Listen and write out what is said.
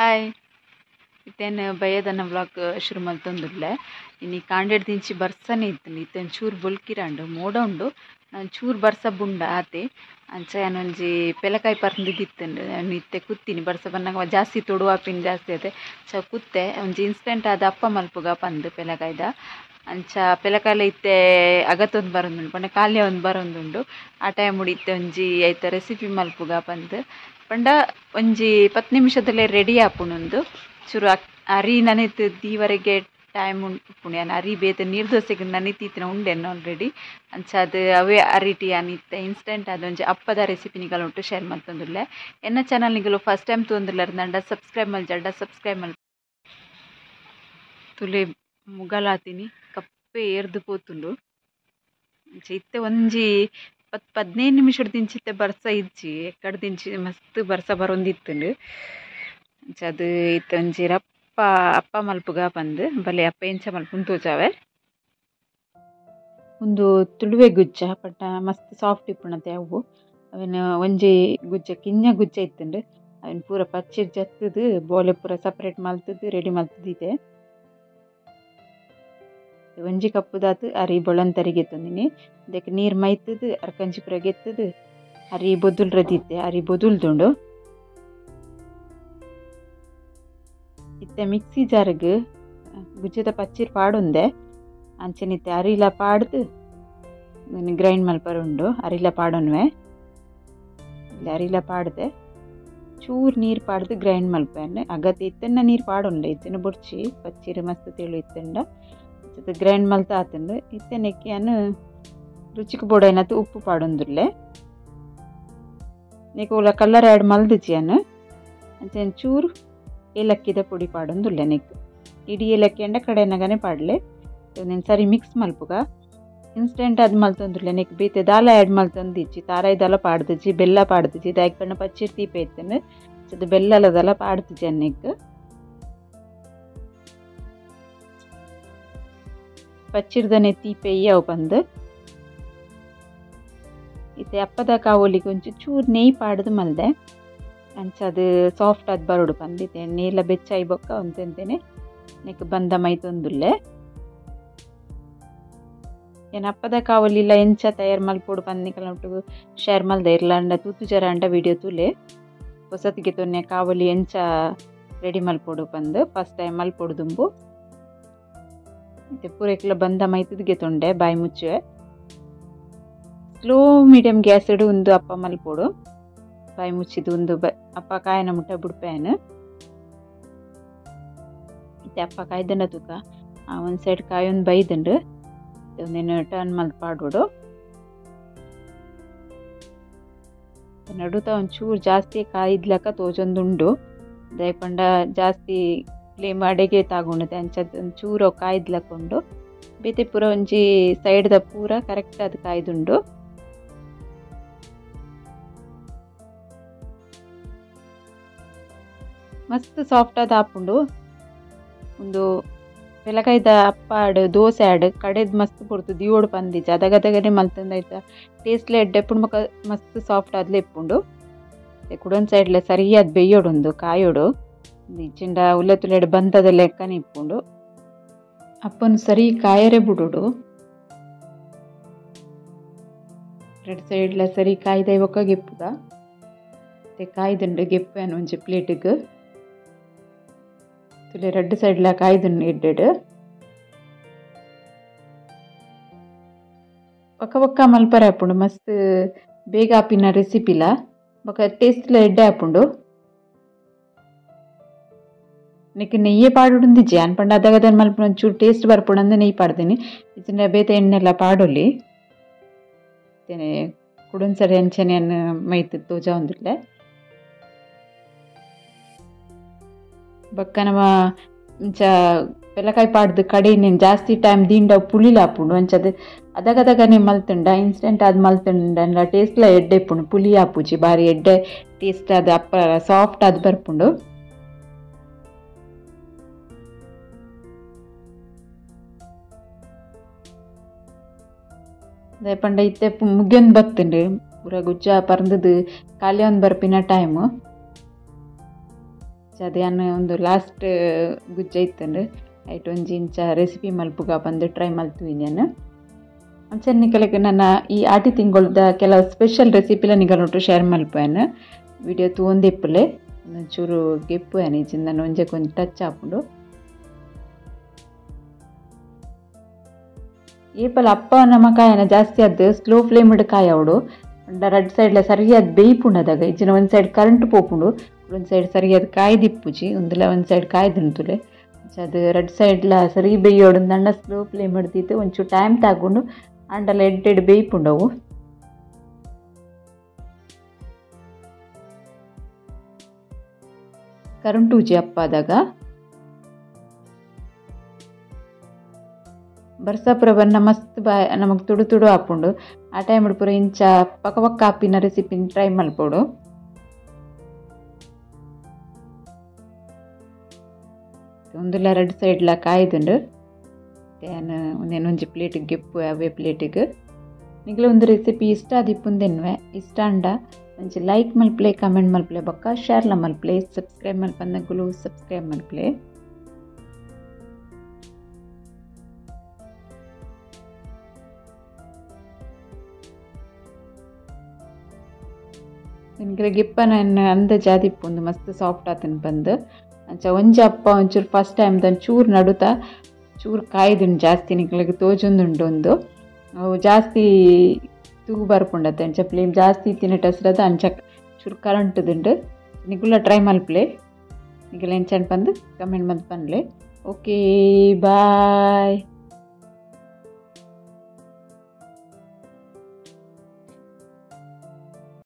Hi ಇತ್ತೇನು ಬಯ್ಯದನ್ನ vlog ಶುರು ಮಲ್ತೊಂದುಲ್ಲೆ ಇನಿ ಕಾಂಡೆಡ್ ದಿಂಚಿ ಬರ್ಸನೆ ಇತ್ತು ಇತ್ತೇನು ಚೂರು ಬೊಲ್ಕಿರಾಂಡು ಮೋಡ ಉಂಡು ನಾನು ಚೂರು ಬರ್ಸ ಬುಂಡ ಆತೆ ಅಂಚ ಯಾನೊಂಜಿ ಪೆಲಕಾಯಿ ಪರ್ಂದಿತ್ತಿಂಡು ನಾನು ಇತ್ತೆ ಕುತ್ತೀನಿ ಬರ್ಸ ಬನ್ನಾಗ ಜಾಸ್ತಿ ತೊಡುವಾಪಿನ ಜಾಸ್ತಿ ಆತೆ ಚ ಕುತ್ತೆ ಒಂಜಿ ಇನ್ಸ್ಟೆಂಟ್ ಆದ ಅಪ್ಪ ಮಲ್ಪುಗ ಪಂದು ಪೆಲಕಾಯ್ದ ಅಂಚ ಪೆಲಕಾಯಿಲ ಇತ್ತೆ ಅಗತ್ತೊಂದು ಬರೋದುಂಡು ಪಂಡ ಕಾಲ್ಯ ಒಂದು ಬರೋದುಂಡು ಆ ಟೈಮ್ ಇತ್ತೆ ಒಂಜಿ ಐತ ರೆಸಿಪಿ ಮಲ್ಪುಗ ಪಂದು ಪಂಡ ಒಂಜಿ 10 ನಿಮಿಷದಲ್ಲೇ ರೆಡಿ ಆಪುಣೊಂದು ಚೂರು ಅರಿ ನನಿತು ದೀವರೆಗೆ ಟೈಮ್ ಉಂಟು ಯಾನ್ ಅರಿ ಬೇತೆ ನೀರು ದೋಸೆಗೆ ನನಿತಿತ್ತಿನ ಉಂಡೆನ್ ಆಲ್ರೆಡಿ ಅಂಚ ಅದು ಅವೇ ಅರಿಟಿ ಅನಿತ್ತೆ ಇನ್ಸ್ಟೆಂಟ್ ಅದೊಂಜಿ ಅಪ್ಪದ ರೆಸಿಪಿ ನಿಗಲ ಉಂಟು ಶೇರ್ ಮಲ್ತೊಂದುಲ್ಲೆ ಎನ್ನ ಚಾನಲ್ ನಿಗಲು ಫಸ್ಟ್ ಟೈಮ್ ತೂಂದುಲ್ಲೆರ್ ನಂಡ ಸಬ್ಸ್ಕ್ರೈಬ್ ಮಲ್ಜಂಡ ಸಬ್ಸ್ಕ್ರೈಬ್ ಮಲ್ ತುಲೆ ಮುಗಲಾತೀನಿ ಕಪ್ಪೆ ಏರ್ದು ಪೋತುಂಡು ಅಂಚ ಇತ್ತೆ ಒಂಜಿ 10-15 ನಿಮಿಷ ದಿಂಚಿತ್ತೆ ಬರ್ಸ ಇಜ್ಜಿ ಎಕ್ಕಡ ದಿಂಚಿ ಮಸ್ತ್ ಬರ್ಸ ಬರೊಂದಿತ್ತುಂಡು ಅಂಚ ಅದು ಇತ್ತೆ ಒಂಜಿ ರಪ್ಪ ಅಪ್ಪ ಮಲ್ಪುಗ ಪಂದು ಬಲೆ ಅಪ್ಪ ಎಂಚ ಮಲ್ಪುನ್ ತೋಜಾವೆ ಒಂದು ತುಳುವೆ ಗುಜ್ಜ ಪಟ್ಟ ಮಸ್ತ್ ಸಾಫ್ಟ್ ಇಪ್ಪುಣತೆ ಅವು ಅವೆನ್ ಒಂಜಿ ಗುಜ್ಜ ಕಿಂಜ ಗುಜ್ಜ ಇತ್ತುಂಡು ಅವೆನ್ ಪೂರ ಪಚ್ಚಿರ್ ಜತ್ತದು ಬೋಲೆ ಪೂರ ಸಪ್ರೇಟ್ ಮಲ್ತದು ರೆಡಿ ಮಲ್ತದಿದೆ ಒಂಜಿ ಕಪ್ಪುದಾತು ಅರಿ ಬೊಳಂತರಿಗೆ ತಂದಿನಿ ಅದಕ್ಕೆ ನೀರು ಮೈತದು ಅರ್ಕಂಜಿ ಪೂರ ಗೆತ್ತದು ಅರಿ ಬೊದುಲ್ ರದಿತ್ತೆ ಅರಿ ಬೊದುಲ್ದುಂಡು ಇತ್ತೆ ಮಿಕ್ಸಿ ಜಾರ್ಗ್ ಗುಜ್ಜದ ಪಚ್ಚಿರ್ ಪಾಡುಂದೆ ಅಂಚೆನಿತ್ತೆ ಅರಿಲ ಪಾಡ್ದು ಗ್ರೈಂಡ್ ಮಲ್ಪರುಂಡು ಅರಿಲ ಪಾಡೊನ್ವೆ ಅರಿಲ ಪಾಡ್ದೆ ಚೂರು ನೀರು ಪಾಡ್ದು ಗ್ರೈಂಡ್ ಮಲ್ಪೆನ್ ಅಗತ್ಯ ಇತ್ತನ್ನ ನೀರು ಪಾಡುಂಡೆ ಇತ್ತನ್ನು ಬೊಡ್ಚಿ ಪಚ್ಚಿರು ಮಸ್ತ್ ತೆಳು ಇತ್ತಂಡ ಗ್ರೈಂಡ್ ಮಲ್ತ ಆತಂಡು ಇತ್ತೆನೆಕ್ಕೆ ಅನ್ನು ರುಚಿಗೆ ಬೋಡೈನತ್ತು ಉಪ್ಪು ಪಾಡೊಂದುಲ್ಲೆ ನೆಕ್ ಓಲ ಕಲ್ಲರ್ ಆ್ಯಡ್ ಮಲ್ದಿಜಿ ಅನ್ನು ಅಂಚೆ ಚೂರು ಏಲಕ್ಕಿದ ಪೊಡಿ ಪಾಡೊಂದುಲ್ಲೆ ನೆಕ್ ಇಡೀ ಏಲಕ್ಕಿ ಅಂಡ ಕಡೆನಗನೆ ಪಾಡಲೆ ಒಂದೊಂದು ಸರಿ ಮಿಕ್ಸ್ ಮಲ್ಪುಗ ಇನ್ಸ್ಟೆಂಟ್ ಅದು ಮಲ್ತೊಂದುಲ್ಲೆ ನೆಕ್ ಬೇತೆ ದಾಲ ಆ್ಯಡ್ ಮಲ್ತೊಂದಿಜ್ಜಿ ತಾರಾಯಿ ದಾಲ ಪಾಡ್ದಿಜ್ಜಿ ಬೆಲ್ಲ ಪಾಡ್ದಿಜ್ಜಿ ದಾಯಕ್ ಪಂಡ ಪಚ್ಚಿರ್ ತೀಪೆ ಇತ್ತಂಡು ಅದು ಬೆಲ್ಲದಲ್ಲ ಪಾಡ್ದಿಜ್ಜಿ ಅನ್ನೆಕ್ ಪಚ್ಚಿರ್ದನೆ ತೀಪೆ ಅವು ಬಂದು ಇತ್ತೆ ಅಪ್ಪದ ಕಾವೊಲಿಗೆ ಒಂಚೂರು ಚೂರು ನೆಯ್ ಪಾಡ್ದು ಮಲ್ದೆ ಅಂಚ ಅದು ಸಾಫ್ಟ್ ಆದ್ ಬರೋಡು ಬಂದಿತ್ತೆ ನೀಲ ಬೆಚ್ಚಾಯಿ ಬೊಕ್ಕ ಒಂತೆಂತೇನೆ ನೆಕ್ ಬಂದ ಮೈ ತೊಂದುಲ್ಲೆ ಏನು ಅಪ್ಪದ ಕಾವಲಿಲ್ಲ ಎಂಚ ತಯಾರು ಮಲ್ಪೋಡು ಬಂದಿಕಲ ಉಂಟು ಶೇರ್ ಮಲ್ದೆ ಇರ್ಲಾಂಡ ತೂತು ಜರ ಅಂಡ ವಿಡಿಯೋ ತೂಲೆ ಹೊಸತಿಗೆ ತೊನ್ನೆ ಕಾವಲಿ ಎಂಚ ರೆಡಿ ಮಲ್ಪೋಡು ಬಂದು ಫಸ್ಟ್ ಟೈಮ್ ಮಲ್ಪೋಡು ದುಂಬು ಮತ್ತೆ ಪೂರೈಕ್ಲ ಬಂದ ಮೈತದಿಗೆ ತೊಂಡೆ ಬಾಯಿ ಮುಚ್ಚುವೆ ಸ್ಲೋ ಮೀಡಿಯಮ್ ಗ್ಯಾಸ್ ಇಡು ಒಂದು ಅಪ್ಪ ಮಲ್ಪೋಡು ಬಾಯಿ ಮುಚ್ಚಿದ್ದು ಒಂದು ಅಪ್ಪ ಕಾಯನ ಮುಟ್ಟ ಬುಡ್ಪೇನು ಮತ್ತೆ ಅಪ್ಪ ಕಾಯ್ದಂಡ ತೂಕ ಒಂದು ಸೈಡ್ ಕಾಯಿ ಒಂದು ಬೈದಂಡು ಒಂದೇನು ಟರ್ನ್ ಮಲ್ತ್ ಪಾಡೋಡು ನಡುತ ಒಂಚೂರು ಜಾಸ್ತಿ ಕಾಯಿದ್ಲಕ್ಕ ತೋಜೊಂದುಂಡು ದಯಪಂಡ ಜಾಸ್ತಿ ಫ್ಲೇಮ್ ಅಡೆಗೆ ತಾಗುಂಡತೆ ಅಂಚದ ಒಂಚೂರು ಕಾಯ್ದ್ಲಕ್ಕ ಬೇತೆ ಪೂರ ಒಂಜಿ ಸೈಡ್ದ ಪೂರ ಕರೆಕ್ಟ್ ಅದು ಕಾಯ್ದುಂಡು ಮಸ್ತ್ ಸಾಫ್ಟ್ ಆದ ಆಪುಂಡು ಒಂದು ಪೆಲಕಾಯ್ದ ಅಪ್ಪ ಆಡು ದೋಸೆ ಆಡು ಕಡೆದು ಮಸ್ತ್ ಪೊರ್ತು ದಿಯೋಡು ಪಂದಿಜ ಅದಗದಗನೆ ಮಲ್ತಂದೈತ ಟೇಸ್ಟ್ಲೆ ಎಡ್ಡೆ ಪುಂಡು ಮಕ್ಕ ಮಸ್ತ್ ಸಾಫ್ಟ್ ಆದ್ಲೆ ಇಪ್ಪುಂಡು ಕುಡೊಂದು ಸೈಡ್ಲೆ ಸರಿಯಾದ ಬೇಯೋಡೊಂದು ಕಾಯೋಡು ಇಚ್ಚಿಂಡ ಉಲ್ಲ ತುಲೆಡ್ ಬಂದದ ಲೆಕ್ಕನೆ ಇಪ್ಪುಂಡು ಅಪ್ಪನು ಸರಿ ಕಾಯರೆ ಬುಡುಡು ರೆಡ್ ಸೈಡ್ಲ ಸರಿ ಕಾಯ್ದ ಬೊಕ್ಕ ಗೆಪ್ಪುಗ ಮತ್ತೆ ಕಾಯ್ದುಂಡು ಗೆಪ್ಪು ಒಂಜಿ ಪ್ಲೇಟಿಗೆ ತುಲೆ ರೆಡ್ ಸೈಡ್ಲ ಕಾಯ್ದುಂಡು ಇಡ್ಡೆಡು ಪಕ್ಕ ಪಕ್ಕ ಮಲ್ಪರೆ ಆಪುಂಡು ಮಸ್ತ್ ಬೇಗ ಆಪಿನ ರೆಸಿಪಿಲ ಬೊಕ್ಕ ಟೇಸ್ಟ್ಲ ಎಡ್ಡೆ ಆಪುಂಡು ನೆಕ್ ನೆಯ್ಯೇ ಪಾಡುಂದಿಜ್ಜಿ ಅನ್ ಪಂಡ ಅದಗದನ್ ಮಲ್ಪುನ ಒಂಚೂರು ಟೇಸ್ಟ್ ಬರ್ಪುಂಡು ನೆಯ್ಯಿ ಪಾಡ್ತೀನಿ ಇಚ್ಚಿಂಡ ಬೇತೆ ಎಣ್ಣೆಲ್ಲ ಪಾಡೊಲಿ ಕುಡೊಂದು ಸರಿ ಅಂಚನೆ ಮೈತ್ ತೋಜ ಒಂದುಲ್ಲೆ ಬೊಕ್ಕ ನಮ ಇಂಚ ಪೆಲಕಾಯಿ ಪಾಡ್ದು ಕಡೆ ಇನ್ನೇನು ಜಾಸ್ತಿ ಟೈಮ್ ದಿಂಡ ಪುಳಿಲ ಆಪುಂಡು ಅಂಚದ ಅದಗದಗನೆ ಮಲ್ತುಂಡ ಇನ್ಸ್ಟೆಂಟ್ ಆದ್ ಮಲ್ತುಂಡ ಟೇಸ್ಟ್ಲ ಎಡ್ಡೆ ಇಪ್ಪುಂಡು ಪುಳಿ ಆಪುಜಿ ಬಾರಿ ಎಡ್ಡೆ ಟೇಸ್ಟ್ ಆದ್ ಅಪ್ಪ ಸಾಫ್ಟ್ ಆದ್ ಬರ್ಪುಂಡು ಪಂಡ ಇತ್ತೆ ಮುಗಿಯೊಂದು ಬತ್ತುಂಡು ಪೂರ ಗುಜ್ಜ ಪರ್ಂದದು ಕಾಲಿ ಒಂದು ಬರ್ಪಿನ ಟೈಮು ಅದೇ ಒಂದು ಲಾಸ್ಟ್ ಗುಜ್ಜ ಇತ್ತಂಡು ಐಟ್ ಒಂಜಿ ಇಂಚ ರೆಸಿಪಿ ಮಲ್ಪುಗ ಬಂದು ಟ್ರೈ ಮಲ್ತುವಿ ನಾನು. ಅಂಚ ನಿಕಲೆಗ್ ನನ್ನ ಈ ಆಟಿ ತಿಂಗೊಳ್ದ ಕೆಲವು ಸ್ಪೆಷಲ್ ರೆಸಿಪಿಲ ನಿಗಲೊಟ್ಟು ಶೇರ್ ಮಲ್ಪುವೆನ್. ವಿಡಿಯೋ ತೂವೊಂದಿಪ್ಪುಲೆ ಒಂಚೂರು ಗೆಪ್ಪುವೆನ್ ಇಜ್ಜಿಂಡ ಒಂಜೆಕ್ ಒಂಜಿ ಟಚ್ ಆಪುಂಡು. ಏಪಲ ಅಪ್ಪ ನಮ್ಮ ಕಾಯನ ಜಾಸ್ತಿ ಅದು ಸ್ಲೋ ಫ್ಲೇಮ್ ಕಾಯವಡು ರಡ್ ಸೈಡ್ಲ ಸರಿಯಾದ ಬೇಯ್ಪುಂಡು. ಅದಾಗ ಇಜ್ಜಿನ ಒಂದು ಸೈಡ್ ಕರೆಂಟ್ ಪೋಪುಂಡು, ಒಂದು ಸೈಡ್ ಸರಿಯಾದ ಕಾಯ್ದಿಪ್ಪುಜಿ, ಒಂದುಲ ಒಂದು ಸೈಡ್ ಕಾಯ್ದುಂತುಲೆ. ಅದು ರಡ್ ಸೈಡ್ಲ ಸರಿ ಬೇಯೋಡು ದಂಡ ಸ್ಲೋ ಫ್ಲೇಮ್ ಹಿಡ್ದಿತ್ತು ಒಂಚೂರು ಟೈಮ್ ತಾಕೊಂಡು ಅಂಡಲ ಎಡ್ಡೆಡ್ ಬೇಯ್ಪುಂಡವು. ಕರೆಂಟ್ ಉಜಿ ಅಪ್ಪ ಆದಾಗ ಬರ್ಸಾಪುರ ಬನ್ನ ಮಸ್ತ್ ಬಾಯ್ ನಮಗೆ ತುಡು ತುಡು ಆಪುಂಡು. ಆ ಟೈಮ್ ಪೂರ ಇಂಚ ಪಕ್ಕ ಪಕ್ಕ ಆಪಿನ ರೆಸಿಪಿನ ಟ್ರೈ ಮಲ್ಪೊಡು. ಒಂದುಲ ರಡ್ ಸೈಡ್ಲ ಕಾಯ್ದುಂಡು ಒಂದೇನು ಒಂಜಿ ಪ್ಲೇಟಿಗೆ ಗೆಪ್ಪು ಅವೇ ಪ್ಲೇಟಿಗೆ. ನಿಗಲ ಒಂದು ರೆಸಿಪಿ ಇಷ್ಟ ಆದಿಪ್ಪುಂದೆನ್ವೆ ಇಷ್ಟ ಅಂಡ ಒಂಜಿ ಲೈಕ್ ಮಲ್ಪ್ಲೆ, ಕಮೆಂಟ್ ಮಲ್ಪ್ಲೆ, ಬೊಕ್ಕ ಶೇರ್ಲ ಮಲ್ಪ್ಲೆ, ಸಬ್ಸ್ಕ್ರೈಬ್ ಮಲ್ಪಂದಗುಲು ಸಬ್ಸ್ಕ್ರೈಬ್ ಮಲ್ಪ್ಲೆ. ನಿಮಗೆ ಗಿಪ್ಪನ ಅಂದಾಜು ಒಂದು ಮಸ್ತ್ ಸಾಫ್ಟ್ ಆತನ ಬಂದು. ಅಂಚ ಒಂಜಿ ಅಪ್ಪ ಒಂಚೂರು ಫಸ್ಟ್ ಟೈಮ್ ಚೂರು ನಡುತ್ತಾ ಚೂರು ಕಾಯ್ದುಂಡು ಜಾಸ್ತಿ ನಿಗಳಿಗೆ ತೋಜೊಂದುಂಡು ಒಂದು ಅವು ಜಾಸ್ತಿ ತೂ ಬರ್ಪುಂಡತ್ತೆ. ಅಂಚ ಫ್ಲೇಮ್ ಜಾಸ್ತಿ ತಿನ್ನಟಸ್ರದ ಅಂಚ ಚೂರು ಕರೆಂಟ್ದುಂಡು. ನಿಗುಲ ಟ್ರೈ ಮಲ್ಪ್ಲೆ, ನಿಗಲ ಎಂಚನ್ ಬಂದು ಕಮೆಂಟ್ ಬಂದು ಪನ್ಲೆ. Okay bye.